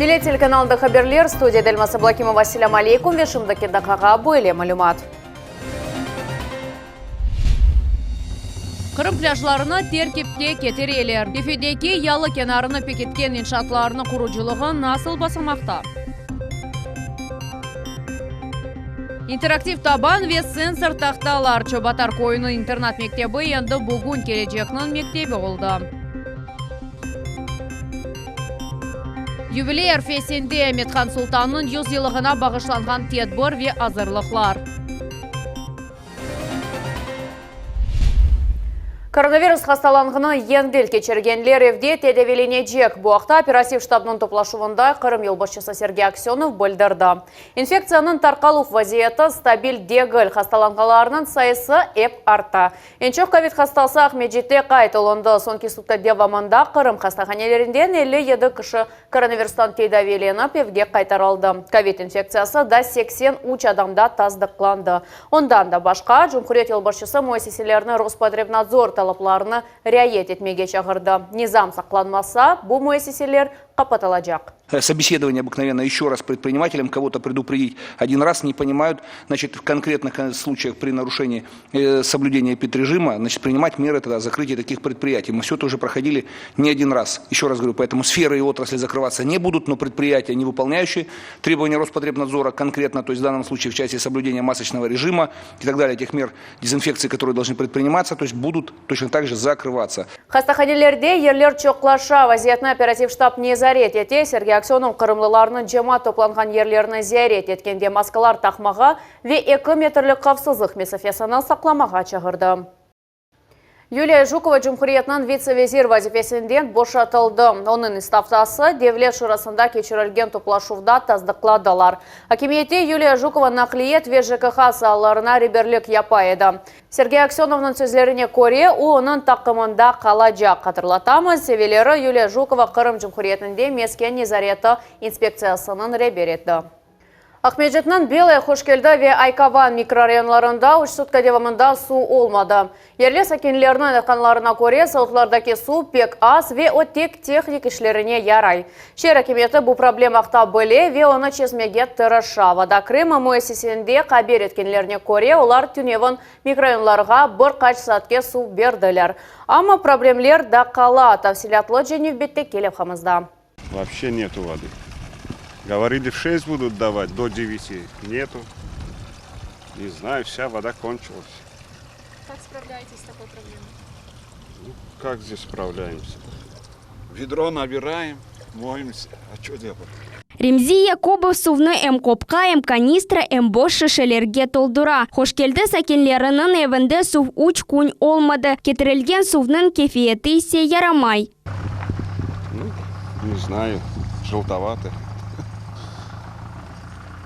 Millet telekanalında haberler, studiyada Elmaz Ablakimova. Selâm aleykum ve şimdiki daqqağa böyle malümat. Qırım plâjlarını terkipke ketireler. Kefedeki yalı kenarını pekitken inşaatlarnıñ qurucılığı nasıl basamaqta? İnteraktiv taban ve sensor tahtalar, Çobatar köyüniñ internat mektebi endi bugün kelecekniñ mektebi oldı. Yubiley arfesinde Amet-Han Sultannıñ yüz yıllığına bağışlanğan tedbir ve azırlıqlar. Koronavirus hastalanğını yengil keçirgenler evde tedaviylenecek. Bu aqta operativ ştabnıñ toplaşuvında Qırım yolbaşçısı Sergey Aksönov bildirdi. İnfektsiyanıñ tarqaluv vaziyeti stabil degil, hastalanğanlarnıñ sayısı ep arta. Eñ çoq kovid hastası Aqmescitte qayd olundı. Soñki sutka devamında Qırım hastahanelerinden 57 kişi Koronavirustan tedaviylenip, evge qaytarıldı. Kovid infektsiyası da 83 adamda tasdıqlandı. Ondan da başqa, cumhuriyet yolbaşçısı müessiselerni Rospotrebnadzor talaplarını riayet etmege çağırdı. Nizam saqlanmasa, bu müessiseler qapatılacaq. Sobesedovание обыкновенно еще раз предпринимателям кого-то предупредить один раз не понимают, значит, в конкретных случаях при нарушении соблюдения эпидрежима, значит, принимать меры тогда закрытия таких предприятий. Мы все это уже проходили не один раз. Еще раз говорю, поэтому сферы и отрасли закрываться не будут, но предприятия, не выполняющие требования Роспотребнадзора конкретно, то есть в данном случае в части соблюдения масочного режима и так далее, тех мер дезинфекции, которые должны предприниматься, то есть будут точно так же закрываться. Hastahanelerde yerler çoqlaşa, vaziyetni operativ ştab nezaret ete. Sergey Aksönov qırımlılarnı cemaat toplanğan yerlerni ziyaret etkende maskalar taqmağa ve eki metrlik havfsızlıq mesafesini saqlamağa çağırdı. Yuliya Jukova cumhuriyetniñ vitse-vezir vazifesinden boşatıldı. Onıñ istavtası Devlet şurasında keçirilgen toplaşuvda tasdıqladılar. Akimiyette Yuliya Jukova naqliyet ve JKH saalarına reberlik yapa edi. Sergey Aksönovnıñ sözlerine köre, o, onıñ taqımında qalacaq. Hatırlatamız, seveleri Yuliya Jukova Qırım Cumhuriyetinde mesken nezareti inspektsiyasınıñ reberi edi. Aqmescitniñ Belaya Hoşkeldi ve Aykavan mikrorayonlarında üç sutka devamında suv olmadı. Yerli sakinlerniñ aytqanlarına köre, savutlardaki suv pek az ve o tek tehnik işlerine yaray. Şeer akimiyeti bu problem aqta bile ve onı çezmege tırışa. Voda Krıma müessisesinde haber etkenlerine köre, olar tünevin mikrorayonlarğa bir qaç saatke suv berdiler. Amma problemler da qala. Tafsilâtlıca nevbetteki levhamızda. Voobşe netu vody. Govorili v şest budut davat, do deviti, netu. Ne znayu, vsâ voda konçilas. Kak spravlâyetes s takoy problemoy? Nu, kak zdes spravlâemsâ? Vedro nabiraem, moemsâ, a ço delat? Remzi Yakubov suvnı em qopqa, em kanistra, em boş şişelerge toldura. Hoşkeldi sakinleriniñ evinde suv üç kün olmadı, ketirilgen suvnıñ kefiyeti ise yaramay. Nu, ne znayu, jıltovatı.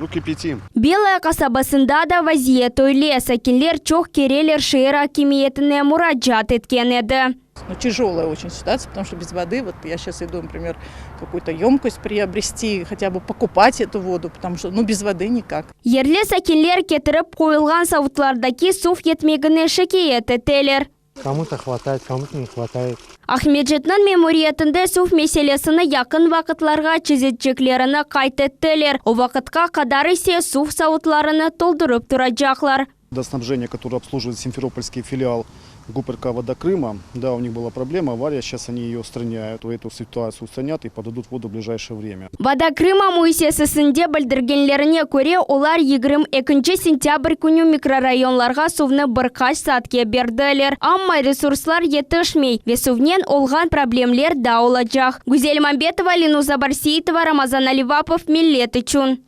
Nu, kipitim. Belaya qasabasında da vaziyet öyle, sakinler çoq kereler şeer akimiyetine muracaat etken edi. Nu, tяжелая очень ситуация, потому что без воды, вот я сейчас иду, например, какую-то емкость приобрести, хотя бы покупать эту воду, потому что, ну, без воды никак. Yerli sakinler ketirip qoyulğan savutlardaki suv yetmegine şikâyet eteler. Komu-to hvatayet, komu-to ne hvatayet. Aqmescitniñ memuriyetinde suv meselesini yaqın vaqıtlarğa çezeceklerini qayd ettiler, o vaqıtqa qadar ise suv savutlarını toldurıp turacaqlar. Водоснабжение, которое обслуживает Симферопольский филиал ГУПРК «Вода Крыма», да, у них была проблема, авария, сейчас они ее устраняют, эту ситуацию устранят и подадут воду в ближайшее время. Voda Krıma müessisesinde bildirgenlerine köre, olar 22 sentâbr künü mikrorayonlarğa suvnı bir qaç saatke berdiler. Amma resurslar yetişmey ve suvnen olğan problemler daa olacaq. Güzel Mambetova, Lenuza Barseitova, Ramazan Alivapov, Millet içün.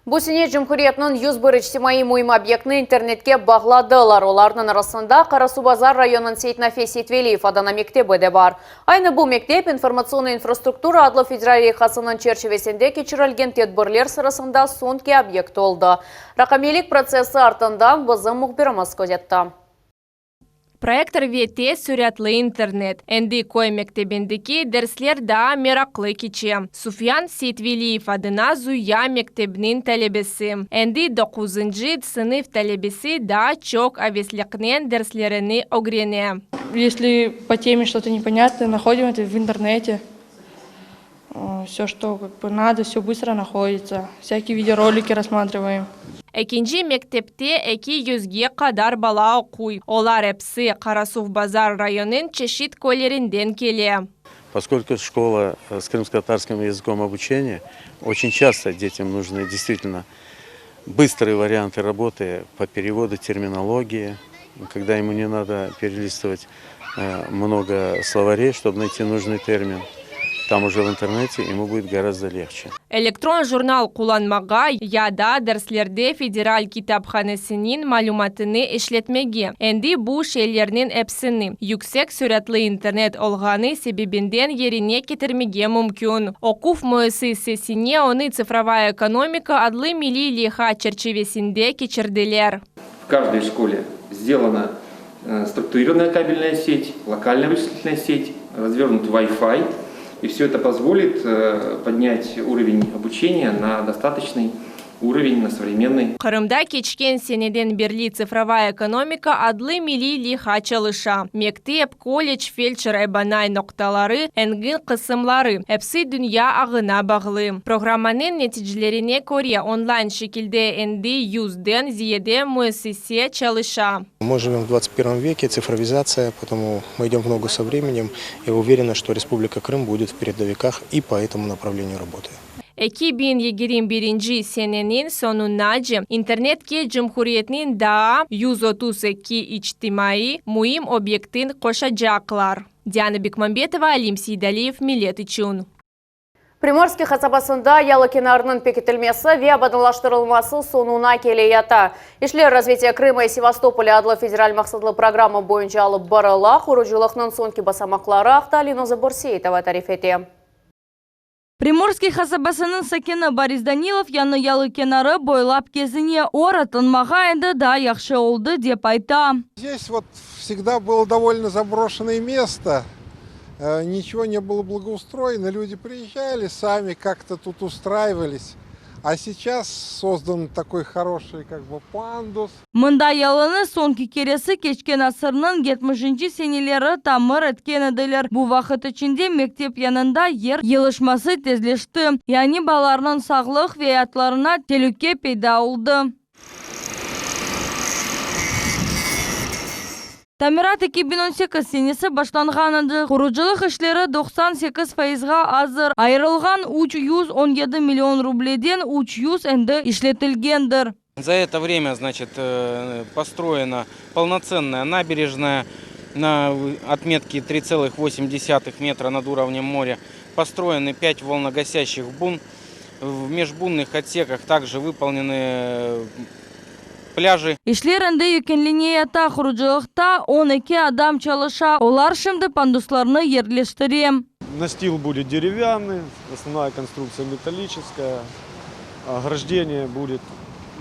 Bu sene cumhuriyetniñ 101 içtimaiy müim obyektini internetke bağladılar. Olarnıñ arasında Qarasuvbazar rayonınıñ Seytnafe Seytveliyev adına mektebi de bar. Aynı bu mektep İnformatsion infrastruktura adlı federal leyhasınıñ çerçivesinde keçirilgen tedbirler sırasında soñki obyekt oldı. Raqamiylik protsessi artından bizim mühbirimiz közetti. Proyektor ve tez süratlı internet. Endi köy mektebindeki dersler daa meraqlı keçe. Sufyan Seytveliyev adına Zuya mektebiniñ talebesi, endi doquzıncı sınıf talebesi daa çoq avesliknen derslerini ögrene. Esli po teme çto-to neponâtno, nahodim eto v internete. Все, что как бы надо, все быстро находится. Всякие видеоролики рассматриваем. Ekinci mektepte 200ge qadar bala oquy. Olar episi Qarasuvbazar rayonınıñ çeşit köylerinden kele. Поскольку школа с крымско-татарским языком обучения, очень часто детям нужны действительно быстрые варианты работы по переводу терминологии, когда ему не надо перелистывать много словарей, чтобы найти нужный термин. Там уже в интернете ему будет гораздо легче. Elektron jurnal qullanmağa ya da derslerde Federal kitaphanesiniñ malümatını işletmege. Endi bu şeylerniñ episini yüksek süratlı internet olğanı sebebinden yerine ketirmege mümkün. Oquv müessisesine onı Tsifrovaya ekonomika adlı milliy leyha çerçivesinde keçirdiler. В каждой школе сделана структурированная кабельная сеть, локальная вычислительная сеть, развернут Wi-Fi. И все это позволит поднять уровень обучения на достаточный уровень, на современный. Qırımda keçken seneden berli Tsifrovaya ekonomika adlı milliy leyha çalışa. Mektep, kollec, feldşer-ebanay noqtaları, engin qısımları episi dünya ağına bağlı. Programmanıñ neticelerine köre onlayn şekilde endi 100-den ziyade müessise çalışa. Мы живем в 21 веке, цифровизация, поэтому мы идем в ногу со временем и уверены, что Республика Крым будет в передовиках и по этому направлению работы. 2021 seneniñ soñunace internetke cumhuriyetniñ daa 132 içtimaiy müim obyektin qoşacaqlar. Diana Bekmambetova, Alim Seydaliyev, Millet içün. Приморский qasabasında yalı kenarınıñ pekitilmesi ve abadanlaştırılması soñuna kele yata. İşler Развитие Крыма и Севастополя adlı federal maqsatlı programma boyunca alıp barıla. Qurucılıqnıñ soñki basamaqları aqta Linoza Borseitova tarif ete. Приморский qasabasınıñ sakini Boris Danilov yañı yalı kenarı boylap kezine. O raatlanmağa endi daa yahşı oldı, dep ayta. Здесь вот всегда было довольно заброшенное место. Ничего не было благоустроено. Люди приезжали, сами как-то тут устраивались. А сейчас создан такой хороший как бы пандус. Mında yalını soñki keresi keçken asırnıñ 70-nci seneleri tamir etken ediler. Bu vaqıt içinde mektep yanında yer yılışması tezleşti. Yani balalarnıñ sağlıq ve ayatlarına telüke peyda oldı. Tamirat 2018 senesi başlanğan edi. Qurucılıq işleri 98 fayızğa azır. Ayırılğan 317 million rubleden 300 endi işletilgendir. За это время, значит, построена полноценная набережная на отметке 3,8 метра над уровнем моря. Построены 5 волногасящих бун. В межбунных отсеках также выполнены пляжи. İşler endi yekünlene yata. Qurucılıqta 12 adam çalışa. Olar şimdi panduslarnı yerleştire. Настил будет деревянный, основная конструкция металлическая, ограждение будет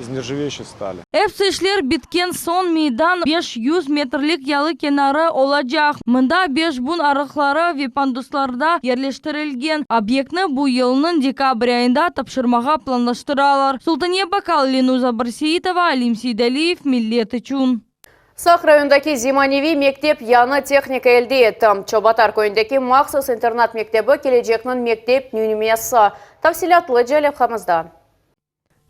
из нержавеющей стали. Episi işler bitken soñ meydan 500 metrlik yalı kenarı olacaq. Mında 5 bun arıqları ve panduslar da yerleştirilgen. Obyektni bu yılnıñ dekabr ayında tapşırmağa planlaştıralar. Sultaniye Bakal, Lenuza Barseitova, Alim Seydaliyev, Millet içün. Saq rayonındaki zemaneviy mektep yañı tehnika elde etti. Çobatar köyündeki mahsus internat mektebi kelecekniñ mektep nümünesi. Tafsilâtlıca levhamızda.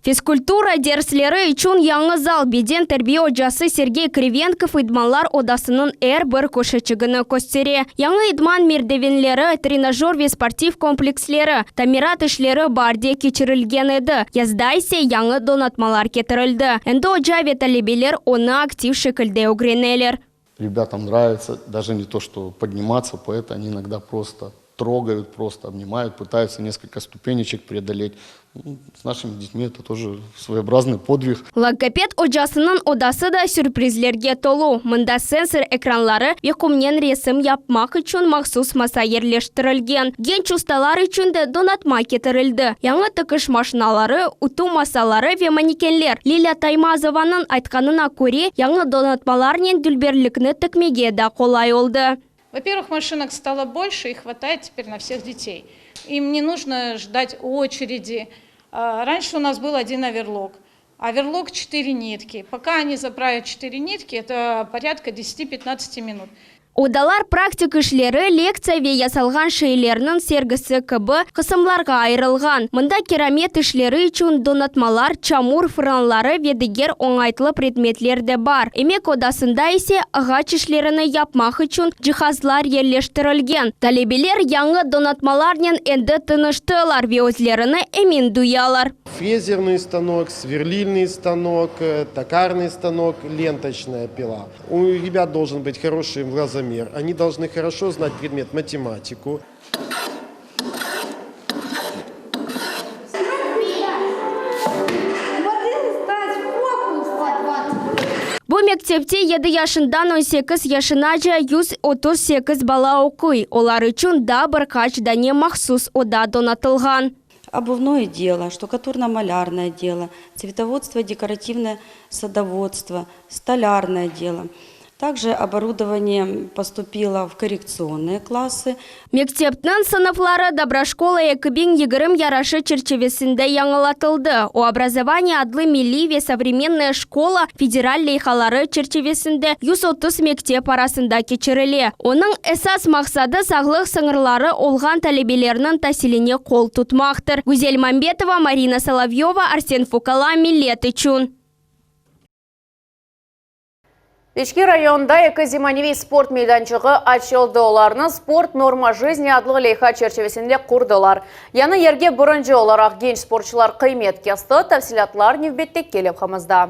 Fizkultura dersleri içün yañı zal beden terbiye ocası Sergey Krivenkov idmanlar odasınıñ er bir köşeçigini köstere. Yañı idman merdivenleri, trenajör ve sportiv kompleksleri, tamirat işleri baarde keçirilgen edi. Yazda ise yañı donatmalar ketirildi. Endi oca ve talebeler onı aktiv şekilde ögreneler. Ребятам нравится даже не то, что подниматься по это, они иногда просто трогают, просто обнимают, пытаются несколько ступенечек преодолеть. Ну, с нашими детьми это тоже своеобразный подвиг. Logoped ocasınıñ odası da sürprizlerge tolu. Mında sensor ekranları ve qumnen resim yapmaq içün mahsus masa yerleştirilgen. Genç ustalar içün de donatma ketirildi. Yañı tikiş maşinaları, ütü masaları ve manekenler. Lilâ Taymazovanıñ aytqanına köre, yañı donatmalarnen dülberlikni tikmege de qolay oldı. Во-первых, машинок стало больше и хватает теперь на всех детей. Им не нужно ждать очереди. Раньше у нас был один оверлок. Оверлок 4 нитки. Пока они заправят 4 нитки, это порядка 10-15 минут. Odalar praktik işleri, lektsiya ve yasalğan şeylerniñ sergisi kibi qısımlarğa ayırılğan. Mında kiramet işleri içün donatmalar, çamur fırınları ve diger oñaytlı predmetler de bar. Emek odasında ise ağaç işlerini yapmaq içün cihazlar yerleştirilgen. Talebeler yañı donatmalarnen endi tınıştılar ve özlerini emin duyalar. Frezerniy stanok, sverlilniy stanok, tokarnıy stanok, lentocnaya pila. U rebât doljen bıt horoşiy glazomер, oni dolžnı horoşo znat predmet matematiku. Bu mektepte yedi yaşından on sekiz yaşınaca 138 bala oquy, olar içün daa bir qaç dane mahsus oda donatılğan. Обувное дело, штукатурно-малярное дело, цветоводство, декоративное садоводство, столярное дело. Также оборудование поступило в коррекционные классы. Mektepniñ sınıfları Dobroşkola 2020 yarışı çerçivesinde yañılatıldı. O Obrazovание adlı milliy ve Sovremennaya şkola federal leyhaları çerçivesinde 130 mektep arasında keçirile. Onıñ esas maqsadı sağlıq sıñırları olğan talebelerniñ tasiline qol tutmaqtır. Güzel Mambetova, Marina Solovyova, Arsen Fukala, Millet içün. İçki rayonda eki zemaneviy sport meydançığı açıldı. Olarnı Sport norma жизни adlı leyha çerçivesinde qurdılar. Yañı yerge birinci olaraq genç sportçular qıymet kesti. Tafsilâtlar nevbetteki levhamızda.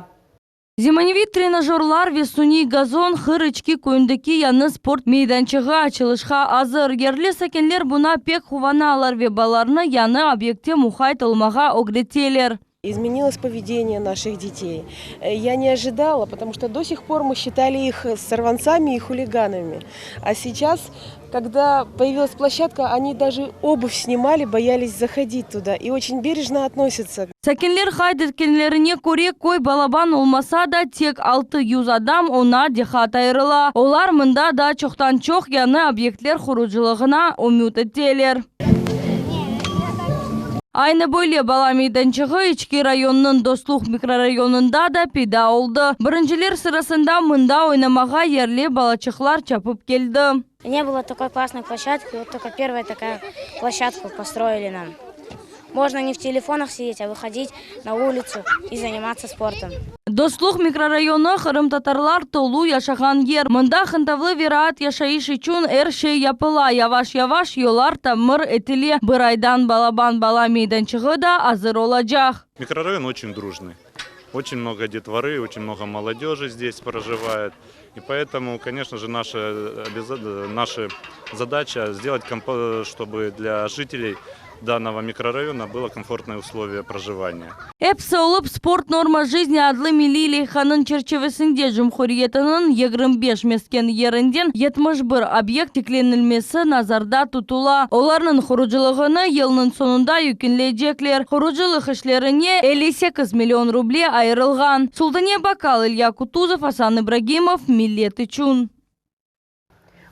Zemaneviy trenajörlar ve suniy gazon Hır İçki köyündeki yañı sport meydançığı açılışqa azır. Yerli sakinler buña pek quvanalar ve balalarnı yañı obyektte muqayt olmağa ögreteler. Изменилось поведение наших детей. Я не ожидала, потому что до сих пор мы считали их сорванцами и хулиганами. А сейчас, когда появилась площадка, они даже обувь снимали, боялись заходить туда и очень бережно относятся. Sakinler qayd etkenlerine köre, köy balaban olmasa da, tek 600 adam oña diqqat ayırıla. Olar mında da çoqtan-çoq yañı obyektler qurucılığına ümüt eteler. Aynı böyle bala meydançığı İçki rayonınıñ Dostluq mikrorayonında da peyda oldı. Birinciler sırasında mında oynamağa yerli balaçıqlar çapıp keldi. Не было такой классной площадки, вот только первая такая площадку построили нам. Можно не в телефонах сидеть, а выходить на улицу и заниматься спортом. Dostluq mikrorayonı qırımtatarlar tolu yaşağan yer. Mında qıntavlı ve raat yaşayış içün er şey yapıla. Yavaş-yavaş yollar tamir etile. Bir aydan balaban bala meydançığı da azır olacaq. Микрорайон очень дружный. Очень много детворы, очень много молодежи здесь проживает. И поэтому, конечно же, наша, обяза- наша задача сделать, компо- чтобы для жителей данного микрорайона было комфортное условие проживания. Episi olıp Sport norma жизни adlı milliy leyhanıñ çerçivesinde cumhuriyetiniñ 25 mesken yerinden 71 obyekt tiklenilmesi nazarda tutula. Olarnıñ qurucılığını yılnıñ soñunda yekünleycekler. Qurucılıq işlerine 58 million ruble ayırılğan. Sultane Bakal, İlya Kutuzov, Asan İbragimov, Millet içün.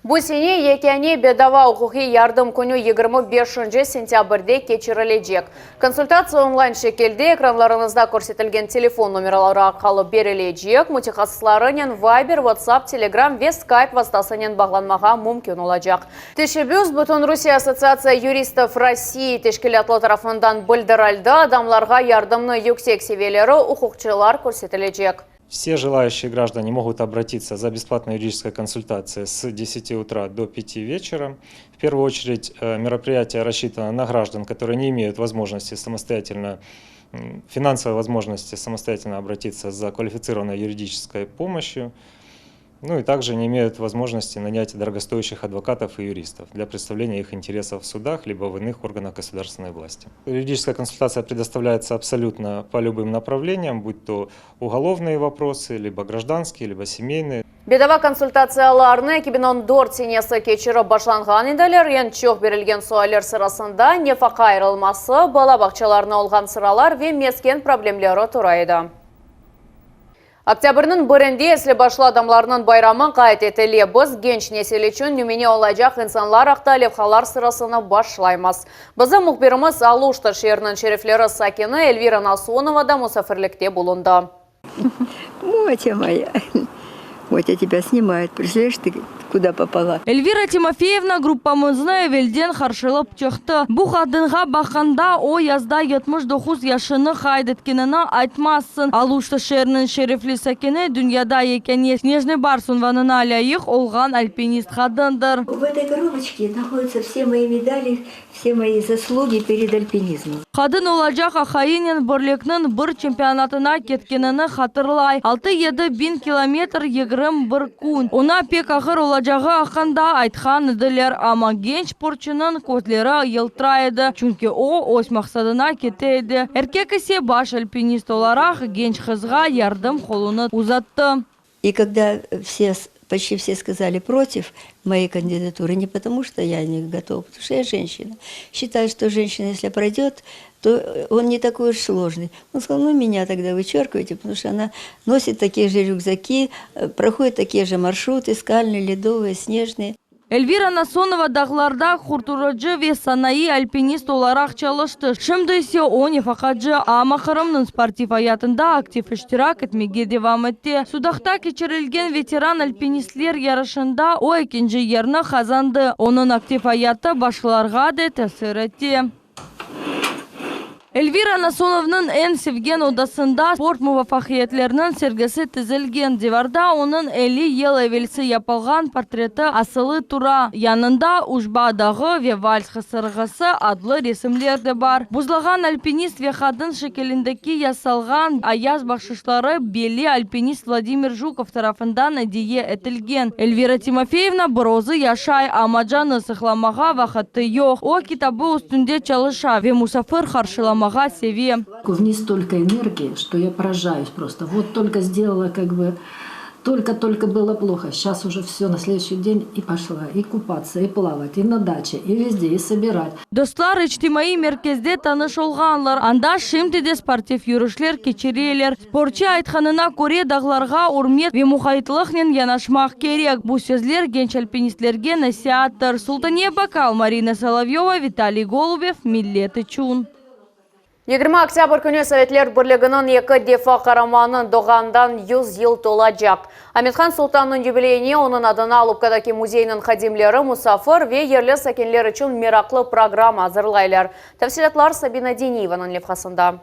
Bu sene yekâne bedava uquqiy yardım künü 25 sentâbrde keçirilecek. Konsultatsiya onlayn şekilde ekranlarıñızda körsetilgen telefon nomeraları arqalı berilecek. Mütehassıslarınen Viber, WhatsApp, Telegram ve Skype vastasınen bağlanmağa mümkün olacaq. Teşebbüs Bütünrusiye Assotsiatsiya yuristov Rossii teşkilâtı tarafından bildirildi. Adamlarğa yardımnı yüksek seviyeli uquqçılar körsetilecek. Все желающие граждане могут обратиться за бесплатной юридической консультацией с 10 утра до 5 вечера. В первую очередь э, мероприятие рассчитано на граждан, которые не имеют возможности самостоятельно, финансовой возможности самостоятельно обратиться за квалифицированной юридической помощью ну и также не имеют возможности нанять дорогостоящих адвокатов и юристов для представления их интересов в судах либо в иных органах государственной власти. Юридическая консультация предоставляется абсолютно по любым направлениям, будь то уголовные вопросы, либо гражданские, либо семейные. Bedava konsultatsiyalarnı 2014 senesi keçirip başlanğan ediler. Eñ çoq berilgen sualler sırasında nefaqa ayırılması, bala bağçalarına olğan sıralar ve mesken problemleri tura edi. Oktâbrniñ birinde esli başlı adamlarnıñ bayramı qayd etile. Biz genç nesil içün nümüne olacaq insanlar aqta levhalar sırasını başlaymız. Bizim mühbirimiz Aluşta şeeriniñ şerefleri sakini Elvira Nasonova da musafirlikte bulundı. Мотя моя, Мотя тебя снимает. Представляешь, ты куда? Куда попала. Elvira Timofeyevna gruppamıznı evelden qarşılap çıqtı. Bu qadınğa baqqanda, o yazda 79 yaşını qayd etkenini aytmazsıñ. Aluşta şeeriniñ şerefli sakini, dünyada yekâne Snejnıy bars unvanına lâyıq olğan alpinist qadındır. В этой коробочке находятся все мои медали, Все мои zaslugi pered alpinizmom. Qadın olacaq aqayınen birlikniñ bir çempionatına ketkenini hatırlay. Altı-yedi biñ kilometr, 21 kün. Oña pek ağır olacağı aqqında aytqan ediler, amma genç sportçunıñ közleri yıltıray edi, çünki o, öz maqsadına kete edi. Erkek ise baş alpinist olaraq genç qızğa yardım qolunı uzattı. И когда все, почти все сказали против моей кандидатуры, не потому что я не готова, потому что я женщина. Считаю, что женщина, если пройдет, то он не такой уж сложный. Он сказал, ну меня тогда вычеркивайте, потому что она носит такие же рюкзаки, проходит такие же маршруты, скальные, ледовые, снежные. Elvira Nasonova dağlarda qurtarıcı ve sanayı alpinist olaraq çalıştı. Şimdi ise o nefaqacı, amma Qırımnıñ sportiv ayatında aktiv iştirak etmege devam ete. Sudaqta keçirilgen veteran alpinistler yarışında o ekinci yerni qazandı. Onıñ aktiv ayatı başqalarğa da tesir ete. Elvira Nasonovnıñ eñ sevgen odasında sport muvafaqiyetleriniñ sergisi tizilgen. Divarda onıñ 50 yıl evelsi yapılğan portreti asılı tura. Yanında Uşba dağı ve Vals qısırğası adlı resimler de bar. Buzlağan alpinist ve qadın şekilindeki yasalğan ayaz bahşışları belli alpinist Vladimir Jukov tarafından ediye etilgen. Elvira Timofeyevna bir özü yaşay, amma canı sıqlamağa vaqıtı yoq. O, kitabı üstünde çalışa ve musafir qarşılamağa seve. В ней столько энергии, что я поражаюсь просто. Вот только сделала как бы, только-только было плохо, сейчас уже все, на следующий день и пошла, и купаться, и плавать, и на даче, и везде, и собирать. Dostlar içtimaiy merkezde tanış olğanlar, anda şimdi de sportiv yürüşler keçireler. Sportçı aytqanına köre, dağlarğa ürmet ve muqaytlıqnen yanaşmaq kerek. Bu sözler genç alpinistlerge nasiattır. Sultaniye Bakal, Marina Solovyova, Vitaliy Golubev, Millet içün. 20 oktâbr künü Sovetler Birliginiñ eki defa qaramanı doğğanından 100 yıl tolacaq. Amethan Sultannıñ yubileyine onıñ adına Alupkadaki müzeyniñ hadimleri musafir ve yerli sakinler içün meraqlı programma azırlaylar. Tafsilâtlar Sabina Deniyevanıñ levhasında.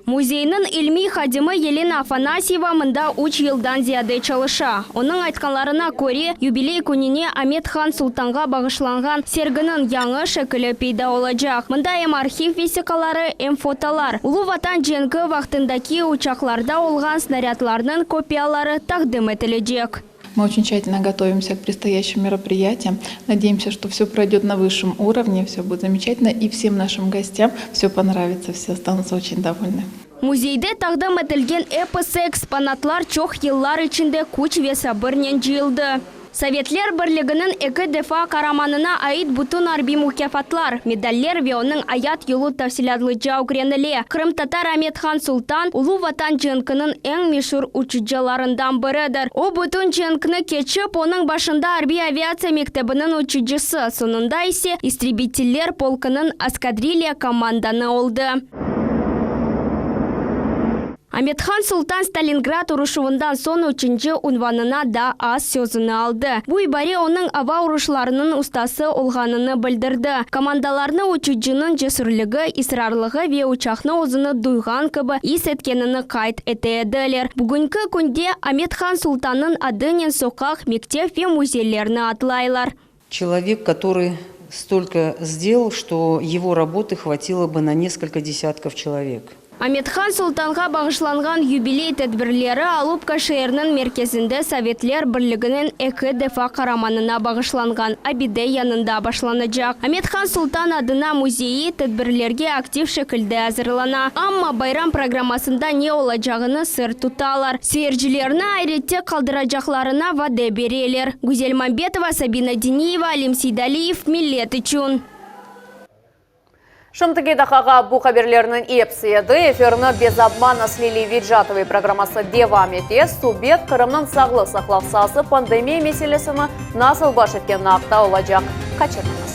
Müzeyniñ ilmiy hadimi Yelena Afanasyeva mında üç yıldan ziyade çalışa. Onıñ aytqanlarına köre, yubiley kününe Amet Han Sultanğa bağışlanğan serginiñ yañı şekili peyda olacaq. Mında em arhiv vesiqaları, em fotolar, Ulu Vatan cenki vaqtındaki uçaqlarda olğan snarâdlarnıñ kopiyaları taqdim etilecek. Мы очень тщательно готовимся к предстоящим мероприятиям. Надеемся, что все пройдет на высшем уровне, все будет замечательно, и всем нашим гостям все понравится, все останутся очень довольны. Müzeyde taqdim etilgen episi eksponatlar çoq yıllar içinde küç ve sabırnen cıyıldı. Sovetler Birliginiñ eki defa qaramanına ait bütün arbiy mukâfatlar, medaller ve onıñ ayat yolu tafsilâtlıca ögrenile. Qırımtatar Amet Han Sultan, Ulu Vatan cenkiniñ eñ meşur uçucılarından biridir. O, bütün cenkni keçip, onıñ başında arbiy aviatsiya mektebiniñ uçucısı, soñunda ise istrebitiller polkınıñ eskadrilya komandanı oldı. Amet-Han Sultan Stalingrad uruşuvından soñ üçünci unvanına da as sözüni aldı. Bu ibare onıñ ava uruşlarınıñ ustası olğanını bildirdi. Komandalarnı uçucınıñ cesürligi, israrlığı ve uçaqnı özüni duyğan kibi is etkenini qayd ete ediler. Bugünki künde Amet-Han Sultannıñ adınen soqaq, mektep ve müzeylerni adlaylar. Человек, который столько сделал, что его работы хватило бы на несколько десятков человек. Amet-Han Sultanğa bağışlanğan yubiley tedbirleri Alupka şeeriniñ merkezinde Sovetler Birliginiñ eki defa qaramanına bağışlanğan abide yanında başlanacaq. Amet-Han Sultan adına müzeyi tedbirlerge aktiv şekilde azırlana. Amma bayram programmasında ne olacağını sır tutalar. Seyircilerni ayrette qaldıracaqlarına vade bereler. Güzel Mambetova, Sabina Diniyeva, Alim Seydaliyev, Millet içün. Şimdiki daqqağa bu haberlerniñ episi edi. Efirni Bez obmana s Liliyey Vecatovıy programması devam ete. Subet Qırımnıñ sağlıq saqlav saası pandemiya meselesini nasıl baş etkenini aqta olacaq. Qaçırmañız.